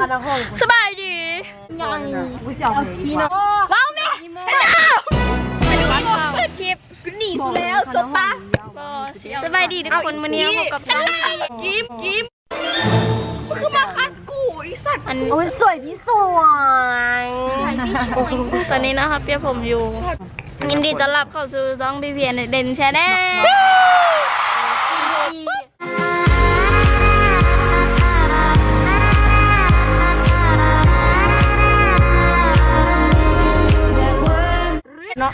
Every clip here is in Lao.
ສະບາຍດີ ເວົ້າແມ່ ເຮັລໂລ ເປີດຄລິບ ໜີສຸແລ້ວ ຈົບປະ ບໍ່ ສະບາຍດີທຸກຄົນ ມື້ນີ້ເຮົາພົບກັບ ກິມ ກິມ ມຶງຄືມາຂັດກູ ອີສັດ ອັນ ໂອ້ຍ ສວຍພີ່ສວຍ ຕອນນີ້ນະ ເຮົາປ່ຽນຜົມຢູ່ ຍິນດີຕ້ອນຮັບເຂົ້າສູ່ຊ່ອງ ບີບີເອັນ ເດັ່ນ ແຊນແນລ ເນາະ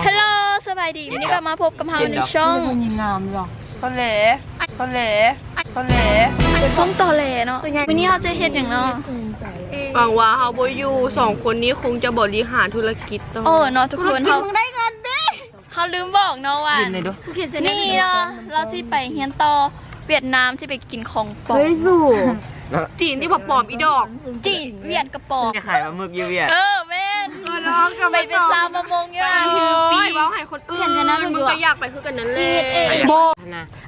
ເຮັລໂລ ສະບາຍດີ ມື້ນີ້ກໍມາພົບກັບເຮົາໃນຊ່ອງ ງາມເນາະ ຕອແຫຼ ຕອແຫຼ ຕອແຫຼ ຊ່ອງຕອແຫຼເນາະ ມື້ນີ້ເຮົາຈະເຮັດຫຍັງເນາະ ຫວັງວ່າເຮົາບໍ່ຢູ່ ສອງຄົນນີ້ຄົງຈະບໍລິຫານທຸລະກິດຕໍ່ ເອີ ເນາະ ທຸກຄົນ ເຮົາ ໄດ້ເງິນເດ້ ເຮົາລືມບອກເນາະວ່າ ນີ້ເນາະ ລາວຊິໄປຮຽນຕໍ່ຫວຽດນາມ ຊິໄປກິນຂອງປອມ ເຮີ້ຍ ສູ ຈີນທີ່ບໍ່ປອມ ອີດອກ ຈີນ ຫວຽດກໍປອມ ໄປຂາຍປາໝຶກຢູ່ຫວຽດ ເອີ ແມ່ນ ໄປເປັນຊາວປະມົງຢູ່ຫັ້ນ ໂອ້ຍ ເວົ້າໃຫ້ຄົນອື່ນ ມຶງກໍຢາກໄປຄືກັນນັ້ນແຫຼະ ບໍ່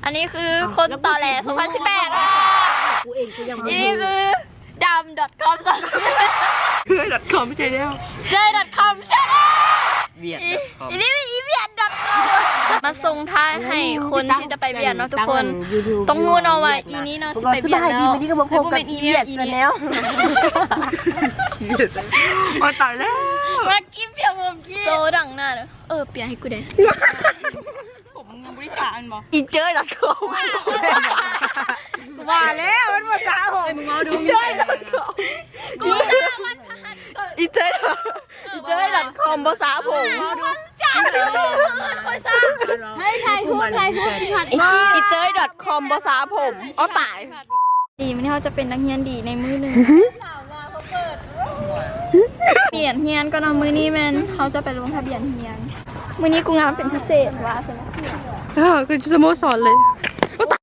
ອັນນີ້ຄືຄົນຕອແຫຼ ສອງພັນສິບແປດ ນີ້ຄື ດຳດອດຄອມ ເອີຍ ດອດຄອມ ແຊນແນລ ເຈີຍ ດອດຄອມ ແຊນແນລ ຫວຽດ ດອດຄອມ ອີນີ້ມີອີຫວຽດ ດອດຄອມ ມາສົ່ງທ້າຍໃຫ້ຄົນທີ່ຈະໄປຫວຽດເນາະທຸກຄົນ ຕ້ອງຮູ້ເນາະວ່າອີນີ້ເນາະຊິໄປຫວຽດແລ້ວ ມື້ນີ້ກໍມາພົບກັບອີຫວຽດ ແຊນແນລ ໂອ້ຍ ຕາຍແລ້ວ ມາກິນເບຍ ໂຊດັງໜ້າເດີ ເອີ ເປຍໃຫ້ກູແດ່ ຜົມມຶງຍັງບໍ່ໄດ້ສະແມ່ນບໍ່ ອີເຈີຍ ດອດຄອມ ວ່າແລ້ວມັນບໍ່ສະຜົມ ເອີ ມຶງເວົ້າດູ ອີເຈີຍ ດອດຄອມ ອີເຈີຍ ດອດຄອມ ບໍ່ສະຜົມ ເອີ ເວົ້າດູ ເຮີ້ຍ ຖ່າຍຮູບ ຖ່າຍຮູບ ອີເຈີຍ ດອດຄອມ ບໍ່ສະຜົມ ເອົາຕາຍ ດີ ມື້ນີ້ເຮົາຈະເປັນນັກຮຽນດີໃນມື້ໜຶ່ງ ປ່ຽນຮຽນກ່ອນເນາະ ມື້ນີ້ແມ່ນເຮົາຈະໄປລົງທະບຽນຮຽນ ມື້ນີ້ກູງາມເປັນພິເສດວ່າຊັ້ນ ເອີ ຄືສະໂມສອນເລີຍ ໂອ້ ຕາຍ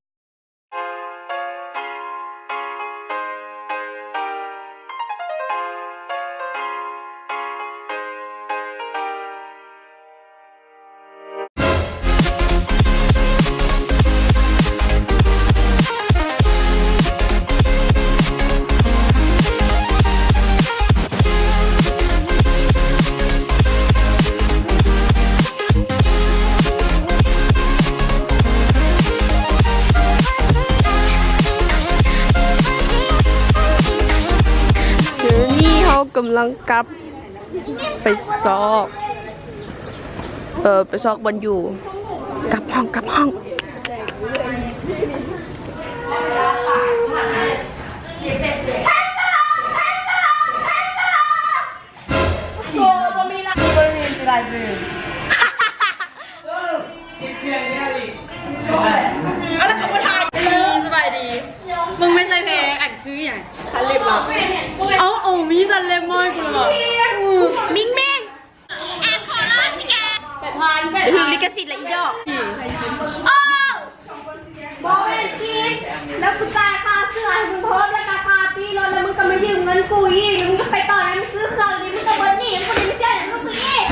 ດຽວນີ້ເຮົາກຳລັງກັບ ໄປຊອກ ເອີ ໄປຊອກບ່ອນຢູ່ ກັບຫ້ອງ ກັບຫ້ອງ ສະບາຍດີ ມຶງໄມ່ໃສ່ແພງ ອັນຄືຫຍັງ ທັນເລັບເນາະ ເອົາ ເອົາມີທັນເລັບມາໃຫ້ກູເລີຍ ມິງມິງ ແອນໂຄລາດ ໄປທານ ໄປຖືກລິຂະສິດລະອີດອກ ໂອ້ ບໍ່ແມ່ນຄິດ ແລ້ວກູຈ່າຍຄ່າເສື້ອໃຫ້ມຶງເພີ່ມ ແລ້ວກະຄ່າປີ້ລົດ ແລ້ວມຶງກໍມາຢືມເງິນກູອີກ ແລ້ວມຶງກໍໄປຕໍ່ນັ້ນຊື້ເຄື່ອງນີ້ ມຶງກໍເບິດໜີ້ ມຶງກໍໄດ້ເສຍຫຍັງກັບກູອີກ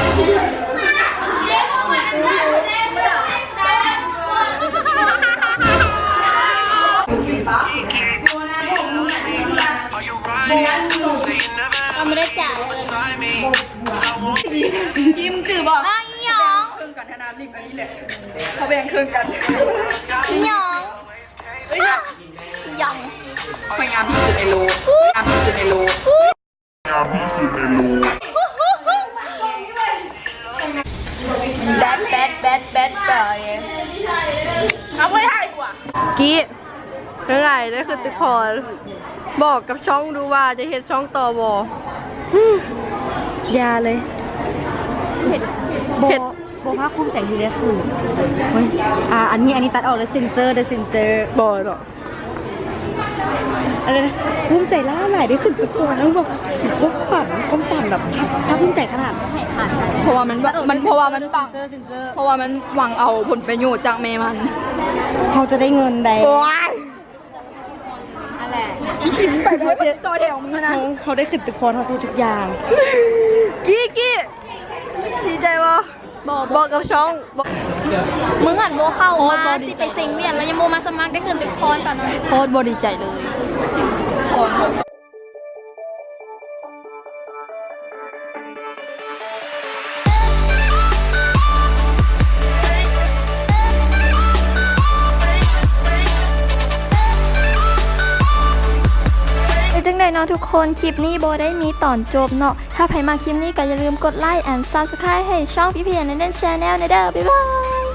ເຂົາບໍ່ໄດ້ຈ່າຍ. ອີ່ມຈື່ບໍ່? ອ້າວ ອີ່ຫຍັງ? ເຄິ່ງກັນຫັ້ນນະ ລິບອັນນີ້ແຫຼະ ເຂົາແບ່ງເຄິ່ງກັນ. ອີ່ຫຍັງ? ອີ່ຫຍັງ? ຂ້ອຍງາມທີ່ສຸດໃນໂລກ ງາມທີ່ສຸດໃນໂລກ ງາມທີ່ສຸດໃນໂລກ. ແບດ ແບດ ແບດ ແບດບອຍ ເອົາໄວ້ໃຫ້ກວ່າ ກີ້. ເມື່ອໄດ້ຂຶ້ນຕຶກພອນ ບອກກັບຊ່ອງດູວ່າຈະເຮັດຊ່ອງຕໍ່ບໍ່? ຢ່າເລີຍ ເຮັດ ບໍ່ ເຮັດ ບໍ່ພາກພູມໃຈທີ່ໄດ້ຂຶ້ນ. ເຮີ້ຍ ອ່າ ອັນນີ້ ອັນນີ້ຕັດອອກເດີ ເຊັນເຊີເດີ ເຊັນເຊີ. ບໍ່ດອກ ອັນນັ້ນ ພູມໃຈຫຼາຍໆ ໄດ້ຂຶ້ນຕຶກພອນ ແລ້ວແບບ ຄວາມຝັນ ຄວາມຝັນແບບພາກ ພາກພູມໃຈຂະໜາດ ເພາະວ່າມັນແບບ ມັນ ເພາະວ່າມັນ ເຊັນເຊີ ເຊັນເຊີ ເພາະວ່າມັນຫວັງເອົາຜົນປະໂຫຍດຈາກແມ່ມັນ ເຮົາຈະໄດ້ເງິນໃດ. ໂອ້ຍ ອັນແຫຼະ ອີ່ຄິມໄປເລີຍ ຕໍ່ແຖວມຶງນະ ເຮົາ ເຮົາໄດ້ຂຶ້ນຕຶກພອນ ເຮົາຮູ້ທຸກຢ່າງ. ກີ້ ກີ້ ດີໃຈບໍ່? ບໍ່ ບອກກັບຊ່ອງ ບອກ ມຶງຫັ້ນບໍ່ເຂົ້າມາ ຊິໄປເສັງວຽກ ແລ້ວຍັງບໍ່ມາສະໝັກ ໄດ້ຂຶ້ນຕຶກພອນປານນັ້ນ ໂຄດບໍ່ດີໃຈເລີຍ. ເນາະທຸກຄົນ ຄລິບນີ້ບໍ່ໄດ້ມີຕອນຈົບເນາະ. ຖ້າໃຜມັກຄລິບນີ້ກໍຢ່າລືມກົດໄລ and subscribe ໃຫ້ຊ່ອງ PPN Channel ແດ່ເດີ. ບາຍບາຍ.